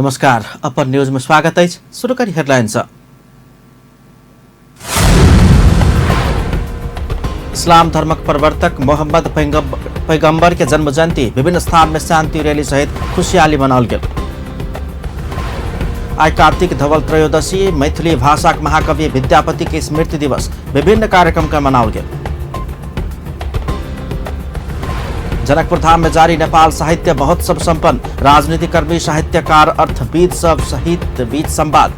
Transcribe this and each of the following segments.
नमस्कार, अपन न्यूज में स्वागत अछि। शुरू करी हेडलाइन सँ। इस्लाम धर्मक प्रवर्तक मोहम्मद पैगंबर के जन्म जयंती विभिन्न स्थान में शांति रैली सहित खुशहाली मनाओल गेल। आइ कार्तिक धवल त्रयोदशी मैथिली भाषाक महाकवि विद्यापति के स्मृति दिवस विभिन्न कार्यक्रम के मनाओल गेल। जनकपुर धाम में जारी नेपाल साहित्य महोत्सव संपन्न, राजनीतिक कर्मी साहित्यकार अर्थविद सब सहित बीच संवाद।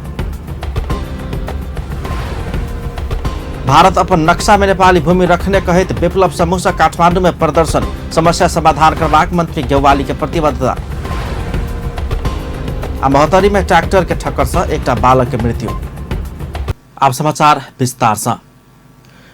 भारत अपन नक्शा में नेपाली भूमि रखने कहैत विप्लव समूह से काठमांडू में प्रदर्शन, समस्या समाधान करबाक मंत्री गेवाली के प्रतिबद्धता। आ महोत्तरी में ट्रैक्टर के ठक्कर से एकटा बालक के मृत्यु। आब समाचार विस्तार से।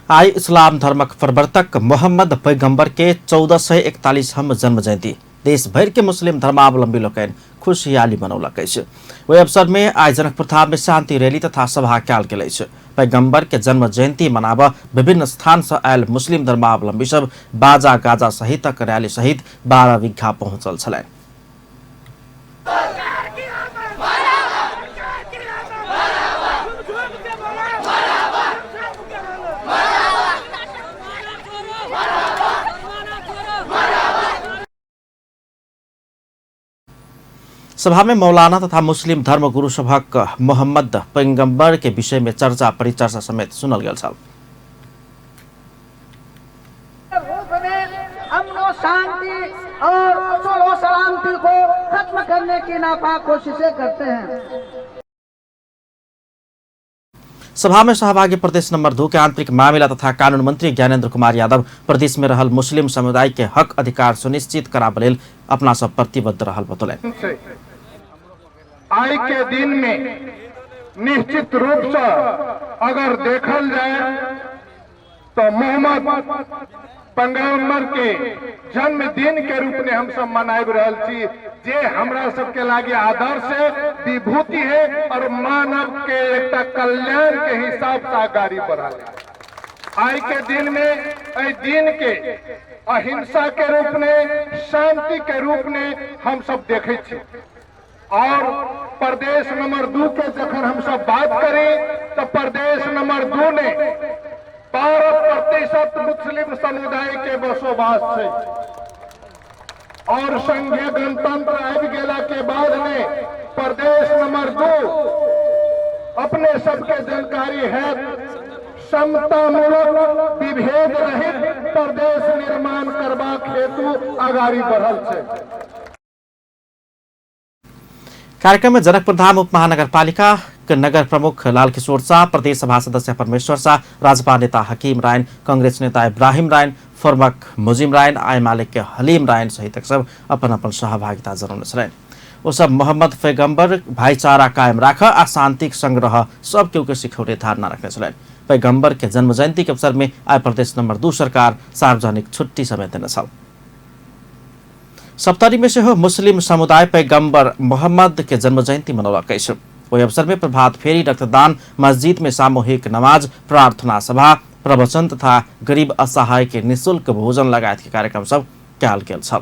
आइ इस्लाम धर्मक प्रवर्तक मोहम्मद पैगम्बर के 1441 जन्म जयंती देश भरि के मुस्लिम धर्मावलंबी लोकनि खुशहाली मनौलक अछि। ओहि अवसर में आइ जनकपुर धाम में शांति रैली तथा सभा कयल गेल अछि। पैगम्बर के जन्म जयंती मनाबऽ विभिन्न स्थान से आयल मुस्लिम धर्मावलंबी सब बाजा गाजा सहितक रैली सहित 12 बीघा पहुंचल छलनि। सभा में मौलाना तथा मुस्लिम धर्म गुरु सभक मोहम्मद पैगंबर के विषय में चर्चा परिचर्चा समेत सुनल गेल छल। रूप में अमन शांति और सुलह सलामती को खत्म करने की नापाक कोशिशें करते हैं। सभा में सहभागी प्रदेश नंबर 2 के आंतरिक मामिला तथा कानून मंत्री ज्ञानेन्द्र कुमार यादव प्रदेश में रहल मुस्लिम समुदाय के हक अधिकार सुनिश्चित कराबऽ लेल अपना सब प्रतिबद्ध रहल बतौलनि। आइ के दिन में निश्चित रूप से अगर देखल जाए तो मोहम्मद पैगंबर के जन्मदिन के रूप में हम सब मनाबि रहल छी, जे हमरा सबके लागे आदर्श है, विभूति है और मानव के एकटा कल्याण के हिसाब से गाड़ी बढ़ल है। आइ के दिन में एहि दिन के अहिंसा के रूप में, शांति के रूप में हम सब देखे छी। और प्रदेश नंबर 2 के जखन हम सब बात करी तो प्रदेश नंबर 2 ने 12% मुस्लिम समुदाय के बसोबास है और संघीय गणतंत्र आबि गेला के बाद ने प्रदेश नंबर 2 अपने सबके जानकारी है समतामूलक विभेद रहित प्रदेश निर्माण करबाक हेतु अगाड़ी बढ़ल छै। कार्यक्रम में जनकपुर धाम उप महानगरपालिका के नगर प्रमुख लालकिशोर शाह, प्रदेश सभा सदस्य परमेश्वर शाह, राजपा नेता हकीम रायन, कांग्रेस नेता इब्राहिम रायन, फोरमक मुजिम रायन, एमाले के हलीम रायन सहितक सब अपन अपन सहभागिता जनौने छलनि। ओ सब मोहम्मद पैगंबर भाईचारा कायम राख आ शांतिक संग रह सब केओ के सिखौने धारणा रखने छलनि। पैगंबर के जन्म जयंती के अवसर में आइ प्रदेश नंबर 2 सरकार सार्वजनिक छुट्टी समेत देने छल। सप्तरी में सेहो मुस्लिम समुदाय पैगंबर मोहम्मद के जन्म जयंती मनौलक अछि। ओहि अवसर में प्रभात फेरी, रक्तदान, मस्जिद में सामूहिक नमाज, प्रार्थना सभा, प्रवचन तथा गरीब असहाय के निःशुल्क भोजन लगायत के कार्यक्रम सब कयल गेल छल।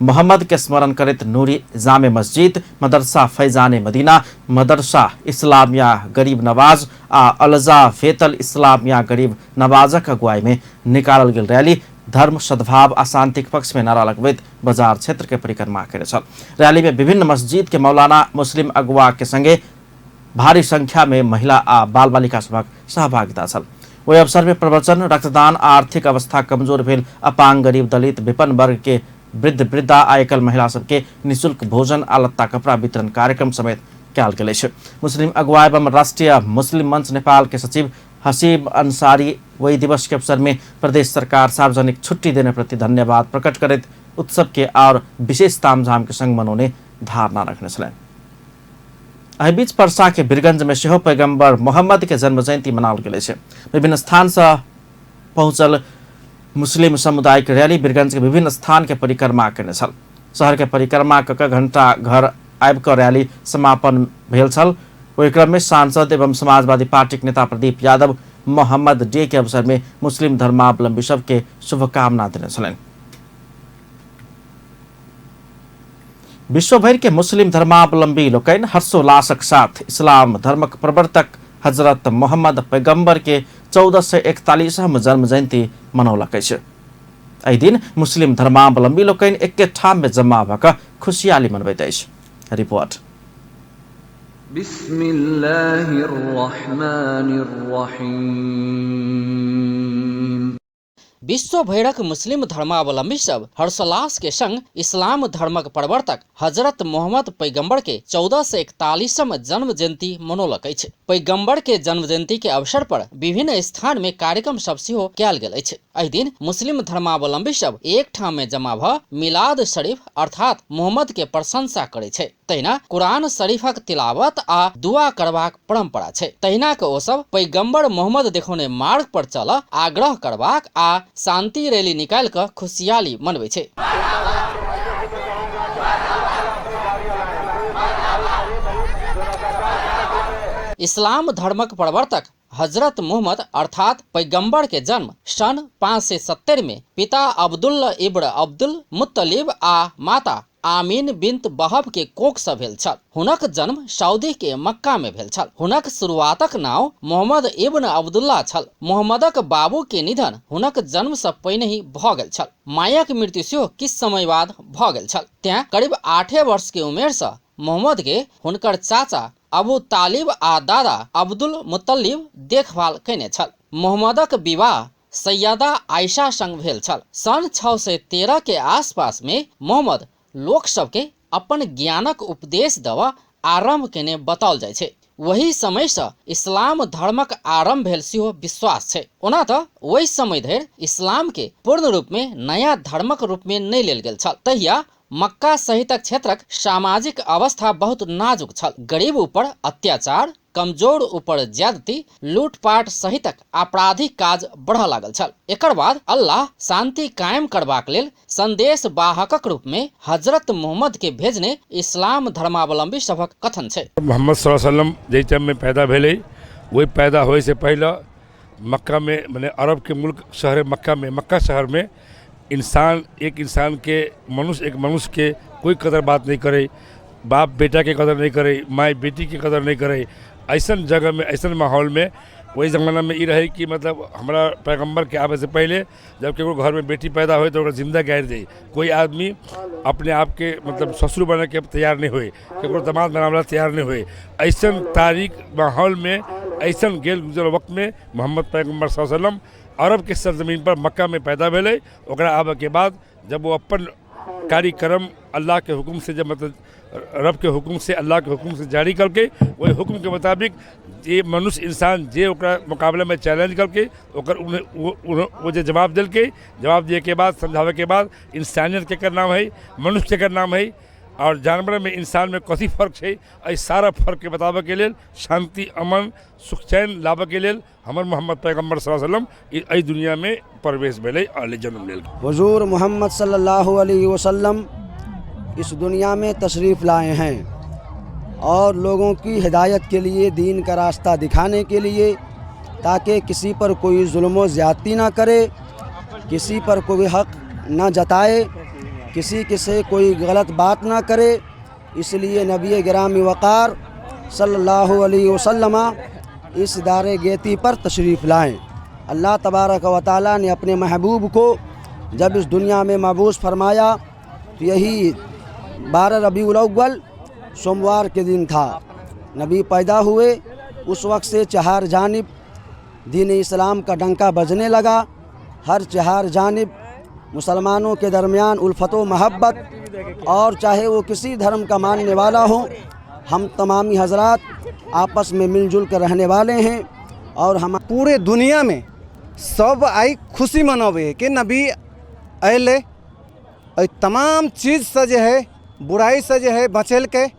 मोहम्मद के स्मरण करैत नूरी जामे मस्जिद, मदरसा फैजाने मदीना, मदरसा इस्लामिया गरीब नवाज आ अलजा फेतल इस्लामिया गरीब नवाजक अगुवाई में निकालल गेल रैली धर्म सद्भाव आ शांतिक पक्ष में नारा लगबैत बाजार क्षेत्र के परिक्रमा केने छल। रैली में विभिन्न मस्जिद के मौलाना, मुस्लिम अगुवा के संगे भारी संख्या में महिला आ बाल बालिका सभक सहभागिता छल। ओहि अवसर में प्रवचन, रक्तदान, आर्थिक अवस्था कमजोर भेल अपांग, गरीब, दलित, विपन्न वर्ग के वृद्ध वृद्धा आ एकल महिला सबके निःशुल्क भोजन आ लत्ता कपड़ा वितरण कार्यक्रम समेत कयल गेल अछि। मुस्लिम अगुवा एवं राष्ट्रीय मुस्लिम मंच नेपाल के सचिव हसीब अंसारी वही दिवस के अवसर में प्रदेश सरकार सार्वजनिक छुट्टी देने प्रति धन्यवाद प्रकट करैत उत्सव के और विशेष तामझाम के संग मनौने धारणा रखने छलनि। एहि बीच परसा के वीरगंज में सेहो पैगंबर मोहम्मद के जन्म जयंती मनाओल गेल अछि। विभिन्न स्थान से पहुंचल मुस्लिम समुदाय के रैली वीरगंज के विभिन्न स्थान के परिक्रमा केने छल। शहर के परिक्रमा क घंटा घर आबि कऽ रैली समापन भेल छल। ओहि क्रम में सांसद एवं समाजवादी पार्टी के नेता प्रदीप यादव मोहम्मद डे के अवसर में मुस्लिम धर्मावलंबी सबके शुभकामना देने छलनि। विश्व भरि के मुस्लिम धर्मावलंबी लोकनि हर्षोल्लासक साथ इस्लाम धर्मक प्रवर्तक हजरत मोहम्मद पैगंबर के 1441म जन्म जयंती मनौलक अछि। एहि दिन मुस्लिम धर्मावलंबी लोकनि एके ठाम में जमा भऽ कऽ खुशियाली मनबैत अछि। रिपोर्ट। बिस्मिल्लाहिर्रहमानिर्रहीम। विश्व भरिक मुस्लिम धर्मावलंबी सब हर्षोल्लास के संग इस्लाम धर्मक प्रवर्तक हजरत मोहम्मद पैगंबर के 1441म जन्म जयंती मनौलक अछि। पैगंबर के जन्म जयंती के अवसर पर विभिन्न स्थान में कार्यक्रम सब सेहो कयल गेल अछि। एहि दिन मुस्लिम धर्मावलंबी सब एक ठाम में जमा भ मिलाद शरीफ अर्थात मोहम्मद के प्रशंसा करै छै। तहिना कुरान शरीफक तिलावत आ दुआ करबाक परंपरा छै। तहिना के ओ सब पैगंबर मोहम्मद देखौने मार्ग पर चल आग्रह करबाक आ शांति रैली निकालि क खुशियाली मनबै छै। इस्लाम धर्मक प्रवर्तक हजरत मोहम्मद अर्थात पैगंबर के जन्म सन 570 में पिता अब्दुल्ला इब्र अब्दुल मुत्तलिब आ माता आमीन बिंत बहब के कोख से भेल छल। हुनक जन्म सऊदी के मक्का में भेल छल। हुनक शुरुआतक नाम मोहम्मद इब्न अब्दुल्ला छल। मोहम्मदक बाबू के निधन हुनक जन्म से पहिने ही भ गेल छल। मायक मृत्यु सेहो किछु समय बाद भ गेल छल। तें करीब 8 वर्ष के उमेर से मोहम्मद के हुनकर चाचा अबू तालिब आ दादा अब्दुल मुत्तलिब देखभाल कयने छल। मोहम्मदक विवाह सैयदा आयशा संग भेल छल। सन 613 के आसपास में मोहम्मद लोक सबके अपन ज्ञानक उपदेश देबऽ आरम्भ केने बताओल जाइ छै। वही समय से इस्लाम धर्मक आरम्भ भेल सेहो विश्वास छै। ओना तऽ ओहि समय धरि इस्लाम के पूर्ण रूप में नया धर्मक रूप में नहि लेल गेल छल। तहिया मक्का सहितक क्षेत्रक सामाजिक अवस्था बहुत नाजुक छल। गरीब ऊपर अत्याचार, कमजोर ऊपर ज्यादती, लूटपाट सहितक आपराधिक काज बढ़ऽ लागल छल। एकर बाद अल्लाह शांति कायम करबाक लेल संदेश वाहकक रूप में हजरत मोहम्मद के भेजने इस्लाम धर्मावलंबी सभक कथन छै। मोहम्मद सल्लल्लाहु अलैहि वसल्लम जाहि टाइममे पैदा भेलै, ओहि पैदा होइसँ पहिले मक्का में, माने अरब के मुल्क शहर मक्का में, मक्का शहर में इंसान एक इंसान के, मनुष्य एक मनुष्य के कोई कदर बात नहीं करे, बाप बेटा के कदर नहीं करे, माई बेटी के कदर नहीं करे। ऐसन जगह में, ऐसन माहौल में वही ज़माना में ई रहे कि मतलब हमारा पैगम्बर के आवे से पहले जब केकरो घर में बेटी पैदा होए तो ओकरा जिंदा गाड़ि दे। कोई आदमी अपने आप के मतलब ससुर बने के तैयार नहीं होए, केकरो दामाद बनावे तैयार नहीं होए। ऐसन तारीख माहौल में, ऐसन गेल गुजरल वक्त में मोहम्मद पैगम्बर सल्लल्लाहु अलैहि वसल्लम अरब के सरजमीन पर मक्का में पैदा भेलै। ओकरा आबे के बाद जब वो अपन कार्यक्रम अल्लाह के हुक्म से, जब मतलब रब के हुक्म से, अल्लाह के हुक्म से जारी करके, वही हुक्म के मुताबिक जे मनुष्य इंसान जे ओकरा मुकाबले में चैलेंज करके ओकर वो जे जवाब देलकै, जवाब दिए के बाद, समझावे के बाद इंसानियत के नाम है, मनुष्य के नाम है और जानवर में इंसान में कथी फर्क छै, एहि सारा फर्क के बताबे के लेल, शांति अमन सुख चैन लाबे के लेल हमर मोहम्मद पैगम्बर सल्लल्लाहु अलैहि वसल्लम एहि दुनिया में प्रवेश भेलै और जन्म लेल। हुजूर मोहम्मद सल्लल्लाहु अलैहि वसल्लम इस दुनिया में तशरीफ़ लाए हैं और लोगों की हिदायत के लिए, दीन का रास्ता दिखाने के लिए, ताकि किसी पर कोई जुल्म ज़्यादती ना करे, किसी पर कोई हक़ ना जताए, किसी के कोई गलत बात ना करे। इसलिए नबी गिरामी वक़ार सल्लल्लाहु अलैहि वसल्लम इस दारे गेती पर तशरीफ़ लाएँ। अल्लाह तबारक व तआला ने अपने महबूब को जब इस दुनिया में मबूस फरमाया तो यही 12 रबीउल अव्वल सोमवार के दिन था। नबी पैदा हुए, उस वक्त से चार जानिब दीन इस्लाम का डंका बजने लगा। हर चार जानिब मुसलमानों के दरमियान उल्फत व मोहब्बत, और चाहे वो किसी धर्म का मानने वाला हो, हम तमामी हजरात आपस में मिलजुल कर रहने वाले हैं। और हम पूरे दुनिया में सब आई खुशी मनावे कि नबी अयले, एहि तमाम चीजसँ जे है बुराइसँ जे है बचेलकै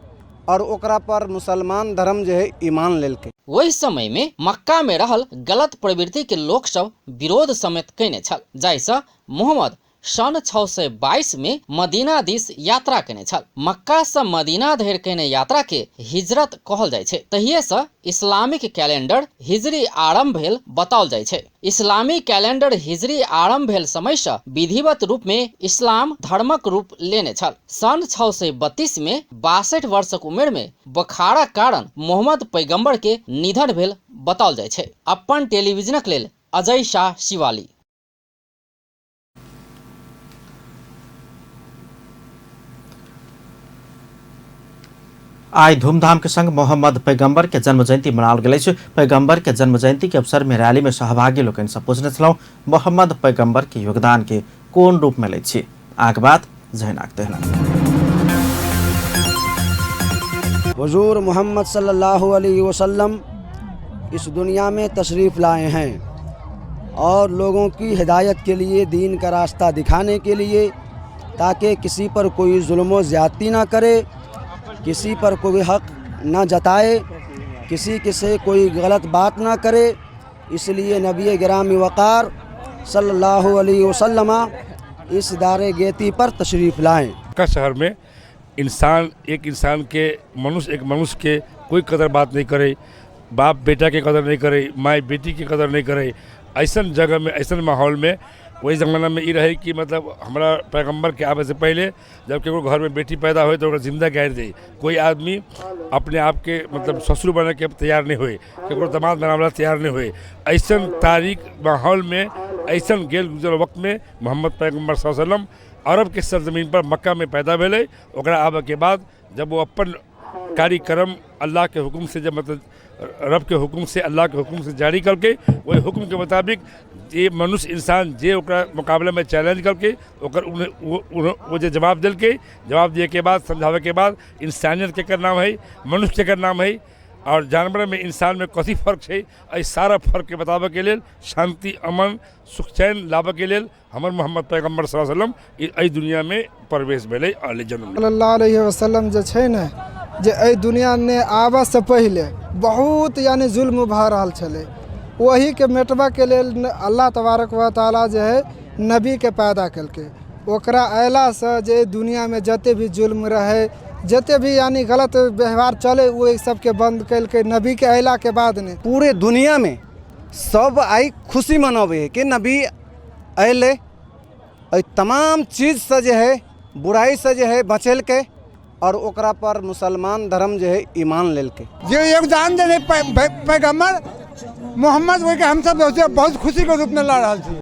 और ओकरा पर मुसलमान धर्म जे है ईमान लेलकै। ओहि समय में मक्का में रहल गलत प्रवृत्ति के लोक सब विरोध समेत कयने छल, जाहिसँ मोहम्मद सन 622 में मदीना दिस यात्रा केने छल। मक्का से मदीना धरि केने यात्रा के हिजरत कहल जाइ छै। तहिये से इस्लामिक कैलेंडर हिजरी आरंभ भेल बताओल जाइ छै। इस्लामी कैलेंडर हिजरी आरंभ भेल समय से विधिवत रूप में इस्लाम धर्मक रूप लेने छल। सन 632 में 62 वर्षक उम्र में बुखारक कारण मोहम्मद पैगंबर के निधन भेल बताओल जाइ छै। अपन टेलीविजनक लेल अजय शाह शिवाली। आइ धूमधाम के संग मोहम्मद पैगंबर के जन्म जयंती मनाओल गेल अछि। पैगंबर के जन्म जयंती के अवसर में रैली में सहभागी लोकनि सँ पूछने छलहुँ मोहम्मद पैगंबर के योगदान के कोन रूप में लैत छी। आग बात जहिनाक तहिना। हुजूर मोहम्मद सल्लल्लाहु अलैहि वसल्लम इस दुनिया में तशरीफ़ लाए हैं और लोगों की हिदायत के लिए, दीन का रास्ता दिखाने के लिए, ताकि किसी पर कोई जुल्म ज़्यादती ना करे, किसी पर कोई हक़ ना जताए, किसी किसे कोई गलत बात ना करे। इसलिए नबी गिरामी वक़ार सल्लल्लाहु अलैहि वसल्लम इस दारे गेती पर तशरीफ़ लाएँ। मक्का शहर में इंसान एक इंसान के, मनुष्य एक मनुष्य के कोई कदर बात नहीं करे, बाप बेटा के कदर नहीं करे, माई बेटी के कदर नहीं करे। ऐसा जगह में, ऐसा माहौल में वही ज़माना में ये रहे कि मतलब हमारा पैगम्बर के आवे से पहले जब केकरो घर में बेटी पैदा हो तो जिंदा गाड़ दे। कोई आदमी अपने आप के मतलब ससुर बने के तैयार नहीं हुए, केकरो दामाद बनावे तैयार नहीं हुए। ऐसा तारीख माहौल में, ऐसा गेल गुजर वक्त में मोहम्मद पैगम्बर सल्लल्लाहु अलैहि वसल्लम अरब के सरजमीन पर मक्का में पैदा भेलै। ओकरा आबे के बाद जब वो अपन कार्यक्रम अल्लाह के हुक्म से, जब मतलब रब के हुक्म से, अल्लाह के हुक्म से जारी करके, वही हुक्म के मुताबिक जे मनुष्य इंसान जे ओकरा मुकाबले में चैलेंज करके ओकर वो जे जवाब दिल के, जवाब दिए के बाद, समझावे के बाद इंसानियत के नाम है, मनुष्य के नाम है और जानवर में इंसान में कथी फर्क है, एहि सारा फर्क के बताबे के लेल, शांति अमन सुख चैन लाबे के लेल हमर मोहम्मद पैगम्बर सल्लल्लाहु अलैहि वसल्लम एहि दुनिया में प्रवेश भेलै अले जन्म। सल्लल्लाहु अलैहि वसल्लम जे छै ने, जे एहि दुनियामे आबऽसँ पहिले बहुत यानी जुल्म भऽ रहल छलै, ओहीके मेटबऽके लेल अल्लाह तबारक व ताला जे है नबीके पैदा केलकै। ओकरा अयलासँ जे दुनियामे जते भी जुल्म रहै, जते भी यानी गलत व्यवहार चले, ओहि सबके बंद केलकै नबीके अयलाके बाद ने। पूरे दुनिया में सब आइ खुशी मनाबै है कि नबी अयलै, एहि तमाम चीजसँ जे है बुराइसँ जे है बचेलकै और ओकरा पर मुसलमान धर्म जे है ईमान लेलकै। जे योगदान देने पैगम्बर मोहम्मद ओहिके हमसब बहुत खुशीके रूपमे लऽ रहल छी।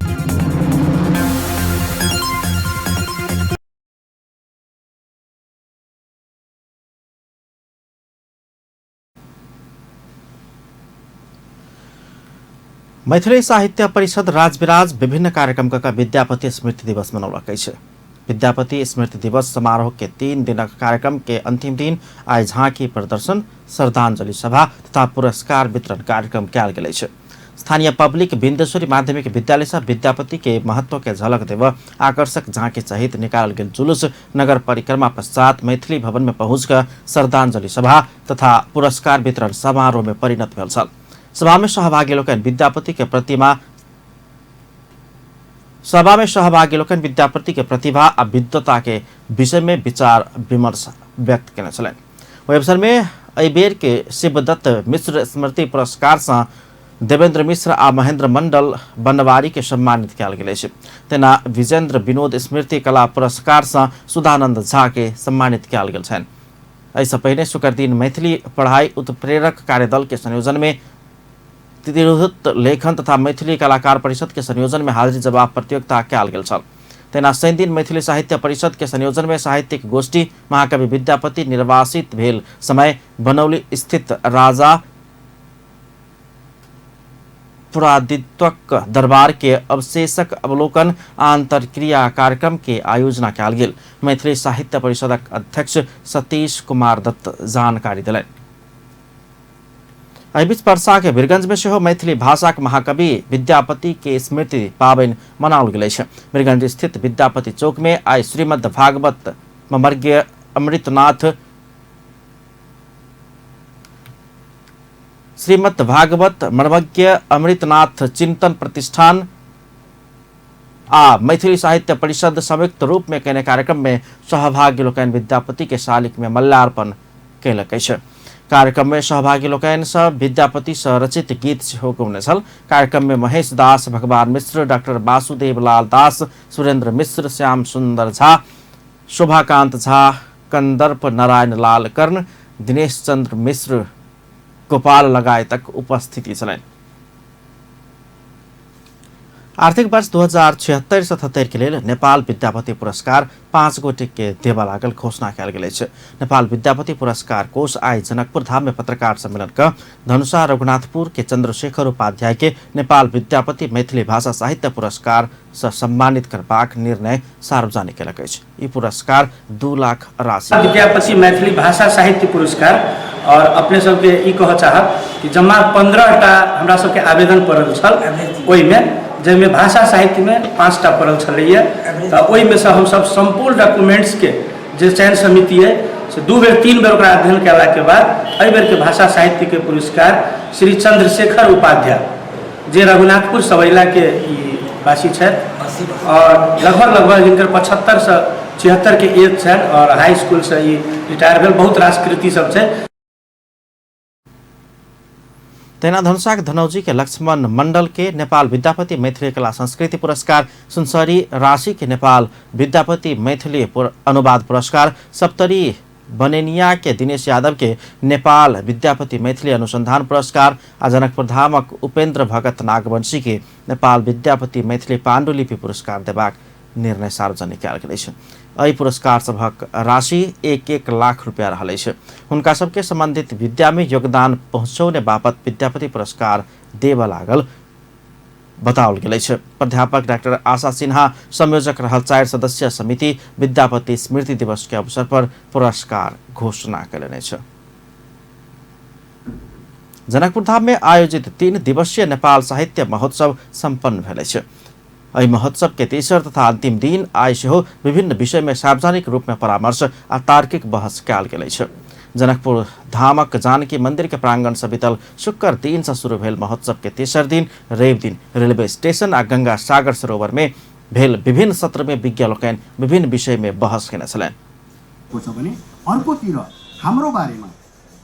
मैथिली साहित्य परिषद राजविराज विभिन्न कार्यक्रम का विद्यापति स्मृति दिवस मनौलक अछि। विद्यापति स्मृति दिवस समारोह के 3 दिनक कार्यक्रम के अंतिम दिन आइ झांकी प्रदर्शन, श्रद्धांजलि सभा तथा पुरस्कार वितरण कार्यक्रम कयल गेल अछि। स्थानीय पब्लिक बिन्देश्वरी माध्यमिक विद्यालय से विद्यापति के महत्व के झलक देव आकर्षक झांकी सहित निकालल गेल जुलूस नगर परिक्रमा पश्चात मैथिली भवन में पहुँच श्रद्धांजलि सभा तथा पुरस्कार वितरण समारोह में परिणत भेल छल। सभा में सहभागी लोकनि विद्यापति के प्रतिमा सभा में सहभागी लोकनि विद्यापति के प्रतिभा आ विद्वता के विषय में विचार विमर्श व्यक्त केने छलनि। ओहि अवसर में एहि बेर के शिवदत्त मिश्र स्मृति पुरस्कार सँ देवेंद्र मिश्र आ महेंद्र मंडल बनवारी के सम्मानित कयल गेल अछि। तेना विजेंद्र विनोद स्मृति कला पुरस्कार सँ सुधानंद झा के सम्मानित कयल गेल छनि। एहिसँ पहिने शुक्र दिन मैथिली पढ़ाई उत्प्रेरक कार्यदल के संयोजन में तिरहुत लेखन तथा मैथिली कलाकार परिषद के संयोजन में हाजिरी जवाब प्रतियोगिता कयल गेल छल। तेना शनि दिन मैथिली साहित्य परिषद के संयोजन में साहित्यिक गोष्ठी महाकवि विद्यापति निर्वासित भेल समय बनौली स्थित राजा पुरादित्वक दरबार के अवशेषक अवलोकन आंतरक्रिया कार्यक्रम के आयोजना कयल गेल। मैथिली साहित्य परिषदक अध्यक्ष सतीश कुमार दत्त जानकारी देलनि। एहि बीच परसा के वीरगंज में सेहो मैथिली भाषाक महाकवि विद्यापति के स्मृति पाबनि मनाओल गेल अछि। वीरगंज स्थित विद्यापति चौक में आइ श्रीमद् भागवत ममर्ज्ञ अमृतनाथ श्रीमद् भागवत मर्मज्ञ अमृतनाथ चिंतन प्रतिष्ठान आ मैथिली साहित्य परिषद संयुक्त रूप में कयने कार्यक्रम में सहभागी लोकनि विद्यापति के शालिक में माल्यार्पण कयलक अछि। कार्यक्रम में सहभागी लोकनि सब विद्यापति सँ रचित गीत सेहो गौने छल। कार्यक्रम में महेश दास, भगवान मिश्र, डॉक्टर वासुदेव लाल दास, सुरेंद्र मिश्र, श्याम सुंदर झा, शोभाकांत झा, कंदर्प नारायण लाल कर्ण, दिनेश चंद्र मिश्र, गोपाल लगायतक उपस्थिति छलनि। आर्थिक वर्ष 2076-77 के लेल नेपाल विद्यापति पुरस्कार 5 गोटे के देबऽ लागल घोषणा कयल गेल अछि। नेपाल विद्यापति पुरस्कार कोष आइ जनकपुर धाम में पत्रकार सम्मेलन क धनुषा रघुनाथपुर के चंद्रशेखर उपाध्याय के नेपाल विद्यापति मैथिली भाषा साहित्य पुरस्कार सँ सम्मानित करबाक निर्णय सार्वजनिक केलक अछि। ई पुरस्कार 2 लाख राशि। विद्यापति मैथिली भाषा साहित्य पुरस्कार और अपने सबके ई कहऽ चाहब कि जम्मा 15टा हमरा सबके आवेदन पड़ल छल, ओहिमे जाहिमे भाषा साहित्यमे 5टा पड़ल छलैए, तऽ ओहिमे सँ हमसब सम्पूर्ण डॉक्यूमेंट्सके जे चयन समिति अइ से 2 बेर 3 बेर ओकरा अध्ययन कयलाके बाद एहि बेरके भाषा साहित्यके पुरस्कार श्री चंद्रशेखर उपाध्याय जे रघुनाथपुर सबैलाके ई वासी छथि और लगभग लगभग हिनकर 75 से 76 के एज छनि और हाई स्कूल से ई रिटायर भेल, बहुत रास कृति सब छै। तहिना धनुषाक धनौजी के लक्ष्मण मंडल के नेपाल विद्यापति मैथिली कला संस्कृति पुरस्कार, सुनसरी राशि के नेपाल विद्यापति मैथिली अनुवाद पुरस्कार, सप्तरी बनेनिया के दिनेश यादव के नेपाल विद्यापति मैथिली अनुसंधान पुरस्कार आ जनकपुर धामक उपेंद्र भगत नागवंशी के नेपाल विद्यापति मैथिली पांडुलिपि पुरस्कार देबाक निर्णय सार्वजनिक कयल गेल अछि। एहि पुरस्कार सभक राशि 1-1 लाख रुपया रहल अछि। हुनका सबके संबंधित विद्या में योगदान पहुँचौने बापत विद्यापति पुरस्कार देबऽ लागल बताओल गेल अछि। प्राध्यापक डाक्टर आशा सिन्हा संयोजक रहल 4 सदस्यीय समिति विद्यापति स्मृति दिवस के अवसर पर पुरस्कार घोषणा कयलनि अछि। जनकपुर धाम में आयोजित 3 दिवसीय नेपाल साहित्य महोत्सव सम्पन्न भेल अछि। एहि महोत्सव के तेसर तथा अंतिम दिन आइ सेहो विभिन्न विषय में सार्वजनिक रूप में परामर्श आ तार्किक बहस कयल गेल अछि। जनकपुर धामक जानकी मंदिर के प्रांगण से बीतल शुक्र दिन से शुरू भेल महोत्सव के तेसर दिन रवि दिन रेलवे स्टेशन आ गंगा सागर सरोवर में भेल विभिन्न सत्र में विज्ञ लोकनि विभिन्न विषय में बहस केने छलनि। भने अर्कोतिर हाम्रो बारेमा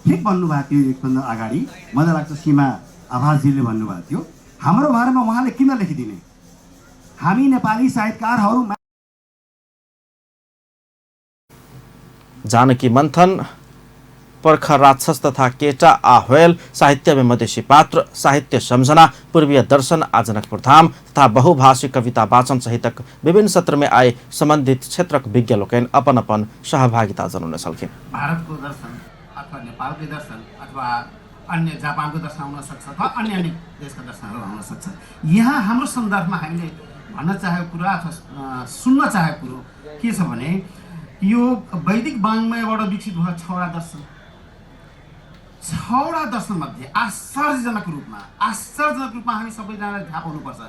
ठिक भन्नुभएको थियो एकभन्दा अगाडि, मलाई लाग्छ सीमा आभासजीले भन्नुभएको थियो हाम्रो बारेमा उहाँले किन लेखिदिने, हामी नेपाली साहित्यकारहरू। जानकी मंथन, पर्ख राक्षस तथा केटा आ होयल साहित्य में मधेसी पात्र, साहित्य सम्झना, पूर्वीय दर्शन आ जनकपुर धाम तथा बहुभाषी कविता वाचन सहितक विभिन्न सत्र में आए संबंधित क्षेत्रक विज्ञ लोकनि अपन अपन सहभागिता जनौने छलखिन। भारतको दर्शन अथवा नेपालको दर्शन अथवा अन्य जापानको दर्शन आउन सक्छ अथवा अन्य अन्य देशका दर्शनहरू आउन सक्छ। यहाँ हाम्रो सन्दर्भमा हामीले भन्न चाहेको कुरा अथवा सुन्न चाहेको कुरो के छ भने यो वैदिक वाङ्मयबाट विकसित भयो 6वटा दर्शन। 6वटा दर्शनमध्ये आश्चर्यजनक रूपमा हामी सबैजनाले थाहा पाउनुपर्छ,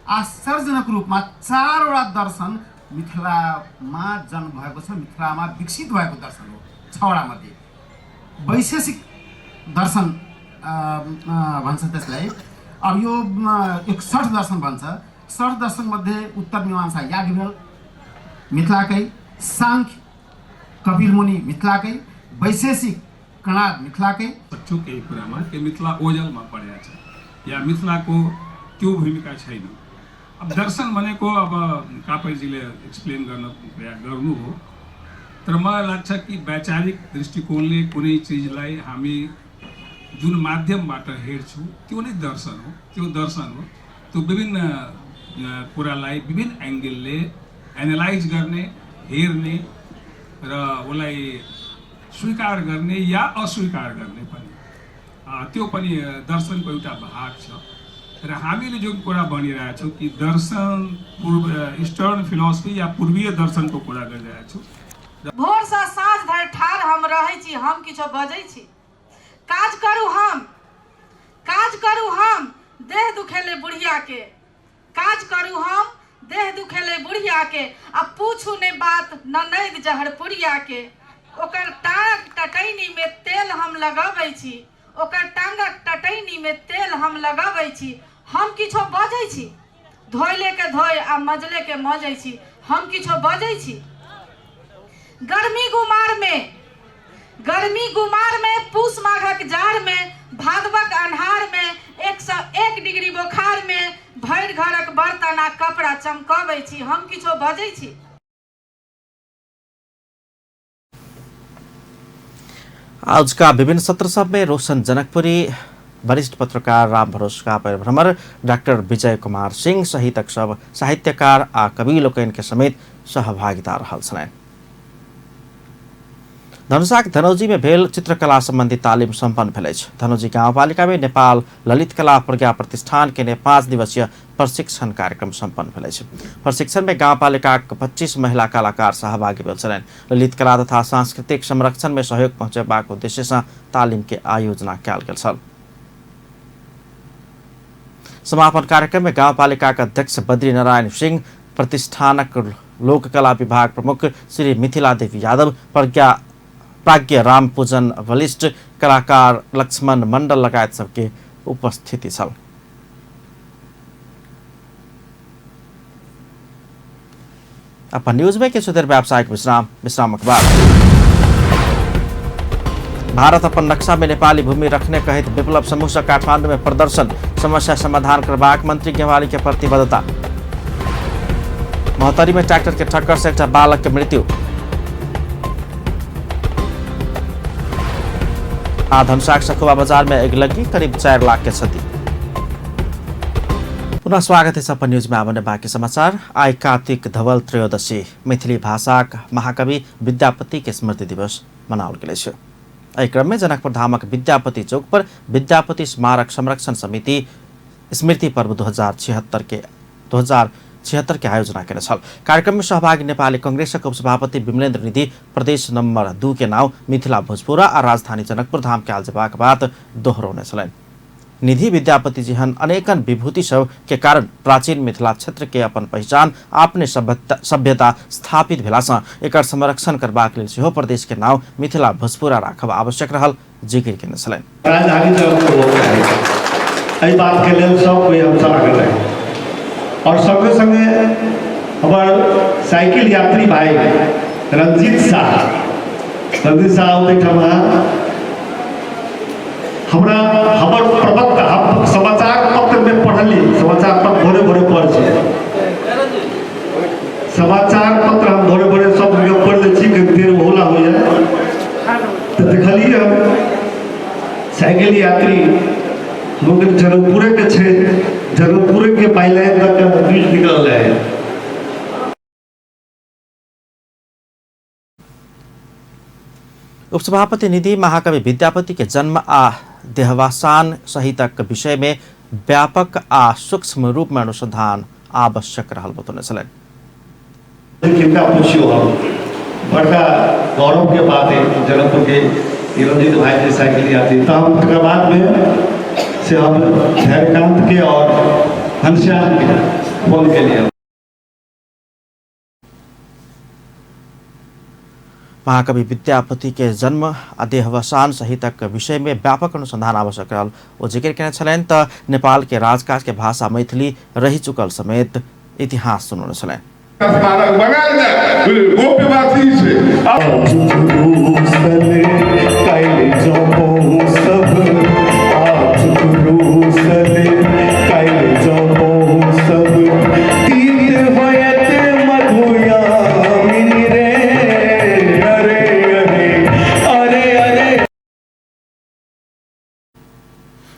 आश्चर्यजनक रूपमा 4वटा दर्शन मिथिलामा जन्म भएको छ, मिथिलामा विकसित भएको दर्शन हो। 6वटा मध्ये वैशेषिक दर्शन भन्छ त्यसलाई, अब यो 61 दर्शन भन्छ। 60 दर्शन मध्ये उत्तर मीमांसा याज्ञवल्क्य मिथिलाकै, सांख्य कपिल मुनि मिथिलाकै, वैशेषिक कणाद मिथिलाकै। सक्छु केही कुरामा कि मिथिला ओझलमा परेको छ या मिथिलाको त्यो भूमिका छैन। अब दर्शन भनेको अब कापैजीले एक्सप्लेन गर्न प्रयास गर्नु हो, तर मलाई लाग्छ कि वैचारिक दृष्टिकोणले कुनै चिजलाई हामी जुन माध्यमबाट हेर्छौँ त्यो नै दर्शन हो। त्यो दर्शन हो, त्यो विभिन्न कुरालाई विभिन्न एङ्गलले एनालाइज गर्ने, हेर्ने र उसलाई स्वीकार गर्ने या अस्वीकार गर्ने पनि त्यो पनि दर्शनको एउटा भाग छ। र हामीले जुन कुरा भनिरहेको छौँ कि दर्शन पूर्व इस्टर्न फिलोसफी या पूर्वीय दर्शनको कुरा गरिरहेको छौँ। भोर से साँझ धरि ठाढ़ हम रहै छी, हम किछो बजै छी, काज करू हम, काज करू हम, देह दुखेले बुढ़िया के, काज करू हम, देह दुखेले बुढ़िया के, आ पूछू ने बात ननैद जहरपुरिया के, ओकर टाँग टटैनी में तेल हम लगाबै छी, ओकर टाँगक टटैनी में तेल हम लगाबै छी, हम किछो बजै छी, धोइले के धोइ आ मजले के मजै छी, हम किछो बजै छी। गर्मी गुमार में, गर्मी गुमार में, पूस माघक जाड़ में, भादवक अन्हार में, 101 डिग्री बोखार में, भरि घरक बर्तन आ कपड़ा चमकबै छी, हम किछो बजै छी। आज का विभिन्न सत्र सब में रोशन जनकपुरी, वरिष्ठ पत्रकार राम भरोस कापड़ भ्रमर, डॉक्टर विजय कुमार सिंह सहितक सब साहित्यकार आ कवि लोकनि के समेत सहभागिता रहल छलनि। धनुषाक धनौजी में भेल चित्रकला संबंधी तालिम सम्पन्न भेल अछि। धनौजी गाउँपालिका में नेपाल ललित कला प्रज्ञा प्रतिष्ठान के 5 दिवसीय प्रशिक्षण कार्यक्रम सम्पन्न भेल अछि। प्रशिक्षण में गाउँपालिकाक 25 महिला कलाकार सहभागी भेल छलनि। ललित कला तथा सांस्कृतिक संरक्षण में सहयोग पहुँचेबाक उद्देश्य सँ तालिम के आयोजना कयल गेल छल। समापन कार्यक्रम में गाउँपालिकाक अध्यक्ष बद्री नारायण सिंह, प्रतिष्ठानक लोककला विभाग प्रमुख श्री मिथिला देवी यादव, प्राज्ञ राम पूजन वरिष्ठ कलाकार लक्ष्मण मंडल लगायत सबके उपस्थिति छल। अपन न्यूज में किछु देर व्यावसायिक विश्राम, विश्रामक बाद भारत अपन नक्शा में नेपाली भूमि रखने कहित विप्लव समूह से काठमांडू में प्रदर्शन, समस्या समाधान करबाक मंत्री गेवाली के प्रतिबद्धता। महोत्तरी में ट्रैक्टर के टक्कर से एकटा बालक के मृत्यु। आ धनुषाक सखुवा बाजार में अगिलगी, करीब 4 लाख के क्षति। पुनः स्वागत है अपन न्यूज में। आबने बाकी समाचार। आइ कार्तिक धवल त्रयोदशी मैथिली भाषाक महाकवि विद्यापति के स्मृति दिवस मनाओल गेल अछि। एहि क्रम में जनकपुर धामक विद्यापति चौक पर विद्यापति स्मारक संरक्षण समिति स्मृति पर्व 2076 के आयोजना केने छल। कार्यक्रम में सहभागी नेपाली कांग्रेसक उपसभापति विमलेन्द्र निधि प्रदेश नंबर 2 के नाम मिथिला भोजपुरा आ राजधानी जनकपुर धाम के आयल जेबाक बात दोहरौने छलनि। निधि विद्यापति जेहन अनेकन विभूति सब के कारण प्राचीन मिथिला क्षेत्र के अपन पहिचान अपने सभ्यता स्थापित भेला सँ एकर संरक्षण करबाक लेल सेहो प्रदेश के नाम मिथिला भोजपुरा राखब आवश्यक रहल जिकिर केने छलनि। राजधानी एहि बात के लेल सब कोई हमसब आगल रही और संगे संगे हमार साइकिल यात्री भाई रंजीत साह ओहिठाम हमरा हमर प्रवक्ता, हम समाचार पत्र में पढ़ली, समाचार पत्र भोरे भोरे पढ़ छी, समाचार पत्र हम भोरे भोरे सब जगह पढ़ लै छी, देर होला हो जाए तो देखलिए हम साइकिल यात्री लोग जनकपुरे के छे, जनकपुरे के पाइपलाइन तक बीज निकल रहे। उपसभापति निधि महाकवि विद्यापति के जन्म आ देहवासान सहितक विषय में व्यापक आ सूक्ष्म रूप में अनुसंधान आवश्यक रहल बतौने छलनि। किनका पूछियो हम, बड़का गौरव के बात है जनकपुर के रंजीत भाई जी साइकिल यात्री। तो हम तकर बाद में से हम धैर्यकांत के और घनश्याम के फोन के लिए। महाकवि विद्यापति के जन्म आ देहवसान सहितक विषय में व्यापक अनुसंधान आवश्यक रहल ओ जिक्र केने छलनि। त नेपाल के राजकाज के भाषा मैथिली रहि चुकल समेत इतिहास सुनौने छलनि।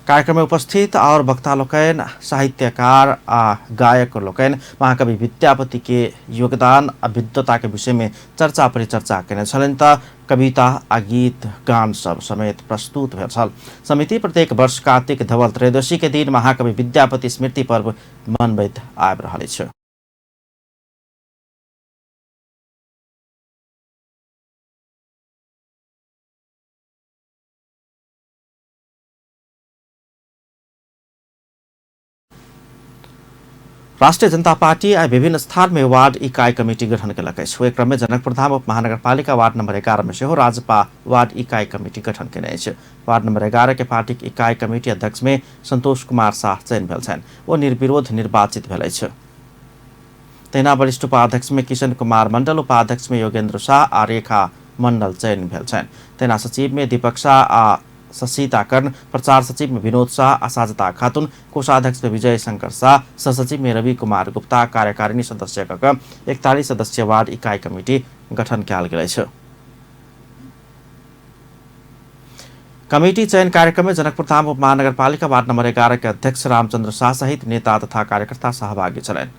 कार्यक्रम में उपस्थित और वक्ता लोकनि, साहित्यकार आ गायक लोकनि महाकवि विद्यापति के योगदान आ विद्वता के विषय में चर्चा परिचर्चा केने छलनि। त कविता आ गीत गान सब समेत प्रस्तुत भेल छल। समिति प्रत्येक वर्ष कार्तिक धवल त्रयोदशी के दिन महाकवि विद्यापति स्मृति पर्व मनबैत आबि रहल अछि। राष्ट्रिय जनता पार्टी आइ विभिन्न स्थान में वार्ड इकाई कमिटी गठन केलक अछि। ओहि क्रम में जनकपुरधाम उप महानगरपालिका वार्ड नंबर 11 में सेहो राजपा वार्ड इकाई कमिटी गठन केने अछि। वार्ड नंबर 11 के पार्टीक इकाई कमिटी अध्यक्ष में संतोष कुमार साह चयन भेल छनि। ओ निर्विरोध निर्वाचित भेल अछि। तहिना वरिष्ठ उपाध्यक्ष में किशन कुमार मंडल, उपाध्यक्ष में योगेंद्र शाह आ रेखा मंडल चयन भेल छनि। तहिना सचिव में दीपक शाह आ ससीता कर्ण, प्रचार सचिव में विनोद शाह आ साजदा खातून, कोषाध्यक्ष में विजय शंकर शाह, सहसचिव में रवि कुमार गुप्ता, कार्यकारिणी सदस्य क 41 सदस्यीय वार्ड इकाई कमिटी गठन कयल गेल अछि। कमिटी चयन कार्यक्रम में जनकपुरधाम उपमहानगरपालिका वार्ड नंबर 11 के अध्यक्ष रामचंद्र शाह सहित नेता तथा कार्यकर्ता सहभागी छलनि।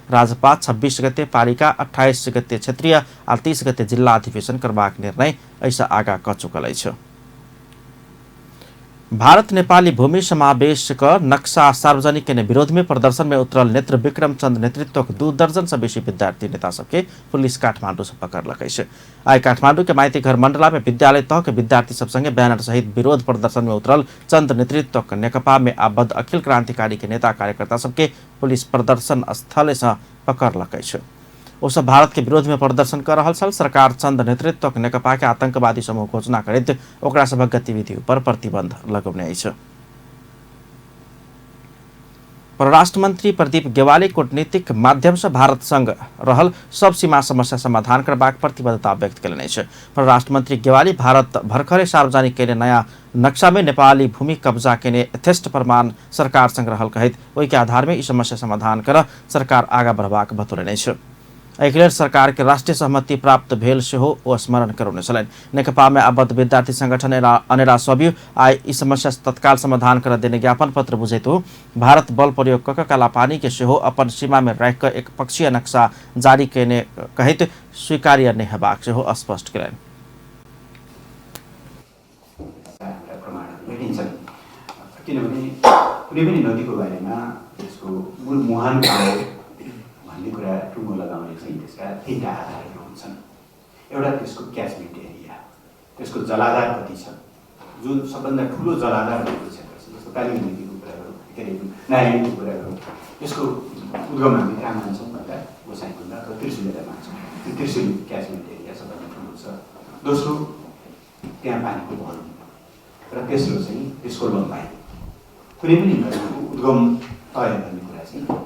राजपा 26 गते पालिका, 28 गते क्षेत्रीय आ 30 गते जिल्ला अधिवेशन करबाक निर्णय एहिसँ आगा क चुकल अछि। भारत नेपाली भूमि समावेश क नक्शा सार्वजनिक केने विरोध में प्रदर्शन में उतरल नेत्र विक्रम चंद नेतृत्वक 2 दर्जन से बेसी विद्यार्थी नेता सबके पुलिस काठमांडू से पकड़लक अछि। आइ काठमांडू के माइती घर मंडला में विद्यालय तह के विद्यार्थी सब संगे बैनर सहित विरोध प्रदर्शन में उतरल चंद नेतृत्वक नेकपा में आबद्ध अखिल क्रांतिकारी के नेता कार्यकर्ता सबके पुलिस प्रदर्शन स्थल से पकड़लक अछि। ओ सब भारत के विरोध में प्रदर्शन कर रहल छल। सरकार चंद नेतृत्वक नेकपा के आतंकवादी समूह घोषणा करैत ओकरा सभक गतिविधि पर प्रतिबंध लगौने अछि। परराष्ट्र मंत्री प्रदीप गेवाली कूटनीतिक माध्यम से भारत संग रहल सब सीमा समस्या समाधान करबाक प्रतिबद्धता व्यक्त कयलनि अछि। परराष्ट्र मंत्री गेवाली भारत भर्खरे सार्वजनिक कयने नया नक्शा में नेपाली भूमि कब्जा केने यथेष्ट प्रमाण सरकार संग रहल कहैत ओहि के आधार में ई समस्या समाधान कर सरकार आगा बढ़बाक बतौलनि अछि। एहिके लेल सरकार के राष्ट्रीय सहमति प्राप्त भेल सेहो ओ स्मरण करौने छलनि। नेकपा में आबद्ध विद्यार्थी संगठन अनेरा सब्यू आइ ई समस्या तत्काल समाधान कर देने ज्ञापन पत्र बुझैत भारत बल प्रयोग क कालापानी के सेहो अपन सीमा में राखि कऽ एक पक्षीय नक्शा जारी कयने कहैत स्वीकार्य नहि हेबाक सेहो स्पष्ट कयलनि। किनभने कुनै पनि नदीको बारेमा त्यसको मूल मुहान कहाँ हो भन्ने कुरा टुङ्गो लगाउने चाहिँ त्यसका 3 आधारहरू हुन्छन्। एउटा त्यसको क्याचमेन्ट एरिया, त्यसको जलाधार कति छ, जुन सबभन्दा ठुलो जलाधार भएको क्षेत्र छ, जस्तो काली नदीको कुरा गरौँ, के अरे नारायणीको कुरा गरौँ, यसको उद्गम हामी कहाँ मान्छौँ भन्दा गोसाइकुण्ड अथवा त्रिशुलीलाई मान्छौँ। त्यो त्रिशुली क्याचमेन्ट एरिया सबभन्दा ठुलो छ। दोस्रो त्यहाँ पानीको भल्युम र तेस्रो चाहिँ त्यसको लम्बाइ। कुनै पनि नदीको उद्गम तय गर्ने कुरा चाहिँ हो।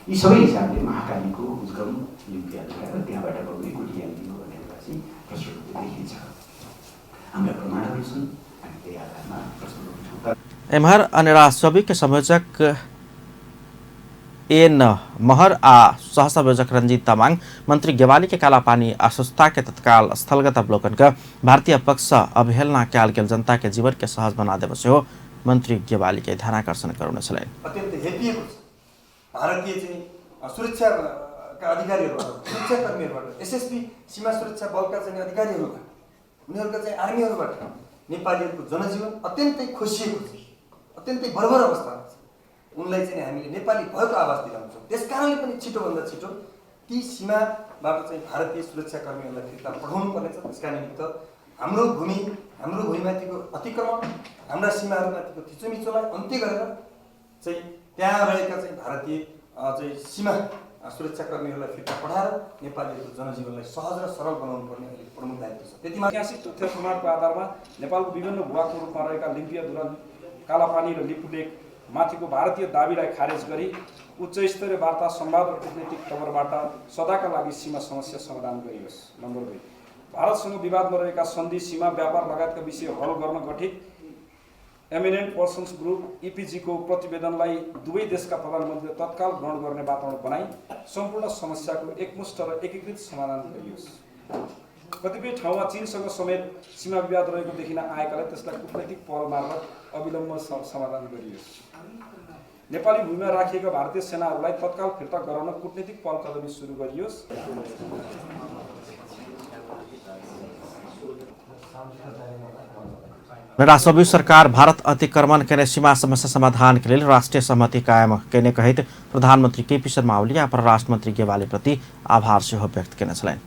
यी सबै हिसाबले महाकालीको उद्गम लिम्पियाधुरा र त्यहाँबाट बग्ने कुटियानी हो भन्ने कुरा चाहिँ प्रष्ट रूपले देखिन्छ। हाम्रा प्रमाणहरू छन्, हामी त्यही आधारमा प्रश्न गर्छौँ। एम्हर अनेरा सबै के संयोजक एन महर आ सहसंयोजक रंजीत तामाङ मंत्री गेवाली के कालापानी अस्वस्थता के तत्काल स्थलगत अवलोकन कर भारतीय पक्ष अवहेलना कयल गेल जनता के जीवन के सहज बना देब सेहो मंत्री गेवाली के ध्यानाकर्षण करौने छलनि। अत्यन्त हेपिएको छ भारतीय चाहिँ सुरक्षाका अधिकारीहरूबाट, सुरक्षाकर्मीहरूबाट, एसएसपी सीमा सुरक्षा बलका चाहिँ अधिकारीहरूबाट, उनीहरूका चाहिँ आर्मीहरूबाट नेपालीहरूको जनजीवन अत्यन्तै खोसिएको छ, अत्यन्तै बर्बर अवस्थामा छ। उनलाई चाहिँ हामीले नेपाली भएको आवाज दिलाउँछौँ। त्यस कारणले पनि छिटोभन्दा छिटो ती सीमाबाट चाहिँ भारतीय सुरक्षाकर्मीहरूलाई फिर्ता पठाउनु पर्नेछ। त्यसका निमित्त हाम्रो भूमि, हाम्रो भूमिमाथिको अतिक्रमण, हाम्रा सीमाहरूमाथिको थिचोमिचोलाई अन्त्य गरेर चाहिँ त्यहाँ रहेका चाहिँ भारतीय चाहिँ सीमा सुरक्षाकर्मीहरूलाई फिर्ता पठाएर नेपालीहरूको जनजीवनलाई सहज र सरल बनाउनु पर्ने अहिले प्रमुख दायित्व छ। त्यति ऐतिहासिक तथ्य प्रमाणको आधारमा नेपालको विभिन्न भूभागको रूपमा रहेका लिम्पियाधुरा, कालापानी र लिपुलेक माथिको भारतीय दाबीलाई खारेज गरी उच्चस्तरीय वार्ता, संवाद र कूटनीतिक तवरबाट सदाका लागि सीमा समस्या समाधान गरियोस्। नम्बर 2, भारतसँग विवादमा रहेका सन्धि, सीमा, व्यापार लगायतका विषय हल गर्न गठित एमिनेन्ट पर्सन्स ग्रुप इपिजीको प्रतिवेदनलाई दुवै देशका प्रधानमन्त्रीले तत्काल ग्रहण गर्ने वातावरण बनाई सम्पूर्ण समस्याको एकमुष्ट र एकीकृत समाधान गरियोस्। कतिपय ठाउँमा चीनसँग समेत सीमा विवाद रहेको देखिन आएकाले त्यसलाई कूटनैतिक पहल मार्फत अविलम्ब समाधान गरियोस्। नेपाली भूमिमा राखिएका भारतीय सेनाहरूलाई तत्काल फिर्ता गराउन कूटनीतिक पहल कदमी सुरु गरियोस्। रासबी सरकार भारत अतिक्रमण केने सीमा समस्या समाधान के लेल राष्ट्रिय सहमति कायम केने कहैत प्रधानमन्त्री केपी शर्मा ओली आ परराष्ट्र मन्त्री गेवाली प्रति आभार सेहो व्यक्त केने छलनि।